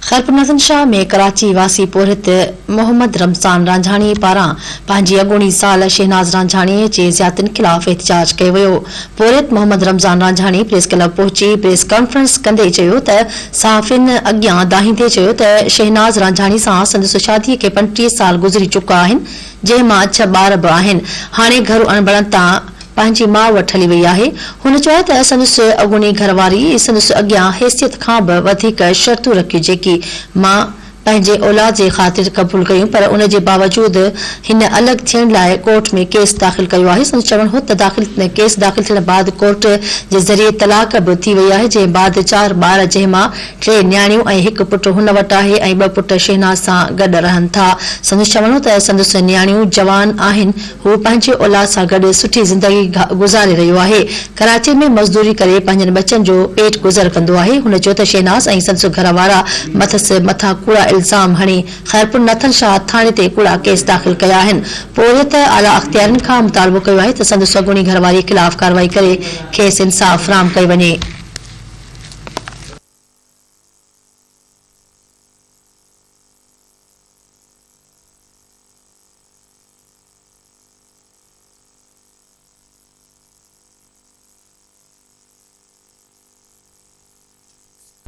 خيرپور ناٿن شاهه ۾ ڪراچي واسي پورهيت محمد رمضان رانجهاڻي پاران پنهنجي اڳوڻي زال شهناز رانجهاڻي جي زيادتين خلاف احتجاج ڪيو ويو. پورهيت محمد رمضان رانجهاڻي پريس ڪلب پهچي پريس ڪانفرنس ڪندي چيو ته صحافين اڳيان دانهيندي چيو ته شهناز رانجهاڻي سان سندس شادي کي 35 سال گذري چڪا آهن جنهن مان ڇهه ٻار به آهن هاڻي گهرو اڻبڻت تان پنهنجي ماء وٽ هلي وئي آهي. هن چيو ته سندس اڳوڻي گهر واري سندس اڳيان حيثيت کان به وڌيڪ شرطون رکيون جيڪي مان پنهنجي اولاد جي خاطر قبول ڪيون پر ان جي باوجود هن الڳ ٿيڻ لاء ڪورٽ ۾ ڪيس داخل ڪيو آهي. سندس چوڻ هو ته داخل ڪيس داخل ٿيڻ بعد ڪورٽ جي ذريعي طلاق به ٿي وئي آهي جنهن بعد چار ٻار جنهن مان ٽي نياڻيون ۽ هڪ پٽ هن وٽ آهي ۽ ٻه پٽ شهناز سان گڏ رهن ٿا. سندس چوڻ هو ته سندس نياڻيون جوان آهن هو پنهنجي اولاد سان گڏ سٺي زندگي گذاري رهيو آهي. ڪراچي ۾ مزدوري ڪري پنهنجن ٻچن جو پيٽ گذر ڪندو آهي. هن چيو ته شهناز ۽ سندس گهر وارا مٿس مٿان ڪوڙا الزام هڻي خيرپور نٿن شاهه ٿاڻي تي ڪوڙا ڪيس داخل ڪيا آهن. پورهيت اعليٰ اختيارين کان مطالبو ڪيو آهي ته سندس اڳوڻي گهر واري خلاف ڪارروائي ڪري کيس انصاف فراهم ڪيو وڃي.